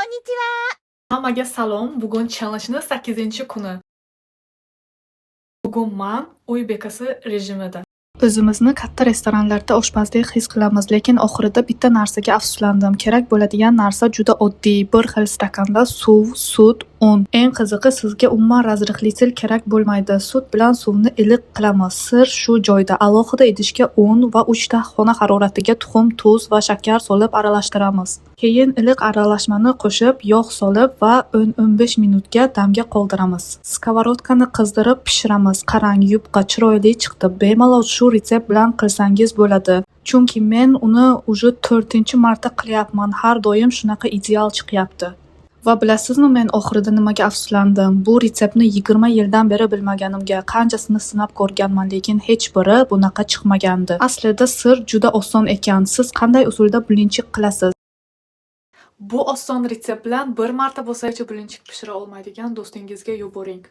んにちは。 Hammaga salom. Bugun challenge'ni 8-kuni. Bugun man uy bekasi rejimida. O'zimizni katta restoranlarda oshpazdek his qilamiz, lekin oxirida bitta narsaga afsuslandim. Kerak bo'ladigan narsa juda oddiy: bir xil stakanda suv, sut, un. Eng qizig'i, sizga umuman разрыхлитель kerak bo'lmaydi. Sut bilan suvni iliq qilamiz. Sir shu joyda. Alohida idishga un va 3 ta xona haroratiga tuxum, tuz va shakar solib aralashtiramiz. Keyin iliq aralashmani qo'shib, yog' solib va 10-15 minutga damga qoldiramiz. Сковородка ni qizdirib pishiramiz. Qarang, yupqa, chiroyli chiqdi. Bemalol shu retsept bilan qilsangiz bo'ladi. Chunki men uni уже to'rtinchi marta qilyapman. Har doim shunaqa ideal chiqyapti. Va bilasizmi, men oxirida nimaga afsuslandim? Bu retseptni 20 yildan beri bilmaganimga. Qanchasini sinab ko'rganman, lekin hech biri bunaqa chiqmagandi. Aslida sir juda oson ekan. Siz qanday usulda блинчик qilasiz? Bu oson retsept bilan bir marta bo'lsa-chi блинчик pishira olmaydigan do'stingizga yuboring.